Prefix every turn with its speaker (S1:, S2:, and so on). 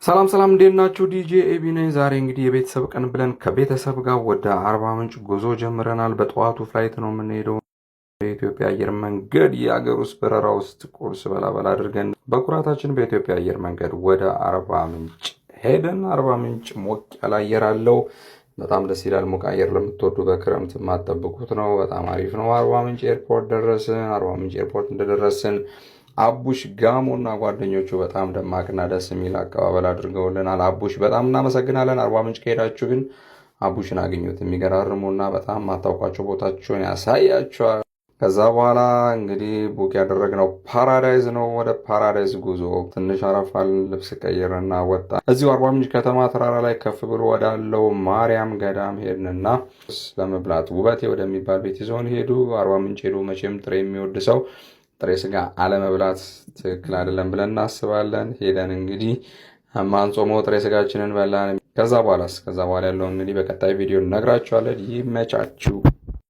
S1: ሰላም ሰላም፣ እንዴት ናችሁ? ዲጄ ኤቢ ነኝ። ዛሬ እንግዲህ የቤተሰብ ቀን ብለን ከቤተሰብ ጋር ወደ አርባ ምንጭ ጉዞ ጀምረናል። በጠዋቱ flight ነው የምንሄደው። የኢትዮጵያ አየር መንገድ የአገር ውስጥ በረራ ውስጥ ቁርስ በላበላ አድርገን በኩራታችን በኢትዮጵያ አየር መንገድ ወደ አርባ ምንጭ ሄደን፣ አርባ ምንጭ ሞቅ ያለ አየር አለው። በጣም ደስ ይላል። ሙቅ አየር ለምትወዱ በክረምት የማትጠብቁት ነው። በጣም አሪፍ ነው። አርባ ምንጭ airport ደረስን። አርባ ምንጭ airport እንደደረስን አቡሽ ጋሞ እና ጓደኞቹ በጣም ደማቅና ደስ የሚል አቀባበል አድርገውልናል። አቡሽ በጣም እናመሰግናለን። አርባ ምንጭ ከሄዳችሁ ግን አቡሽን አግኙት። የሚገራርሙና በጣም ማታውቋቸው ቦታቸውን ያሳያቸዋል። ከዛ በኋላ እንግዲህ book ያደረግነው ፓራዳይዝ ነው። ወደ ፓራዳይዝ ጉዞ ትንሽ አረፋልን፣ ልብስ ቀይርና ወጣ። እዚሁ አርባ ምንጭ ከተማ ተራራ ላይ ከፍ ብሎ ወዳለው ማርያም ገዳም ሄድንና ለመብላት ውበቴ ወደሚባል ቤት ይዘውን ሄዱ። አርባ ምንጭ ሄዱ። መቼም ጥሬ የሚወድ ሰው ጥሬ ስጋ አለመብላት ትክክል አይደለም ብለን እናስባለን። ሄደን እንግዲህ ማንጾመው ጥሬ ስጋችንን በላን። ከዛ በኋላስ ከዛ በኋላ ያለው እንግዲህ በቀጣይ ቪዲዮ እነግራችኋለን። ይመቻችሁ።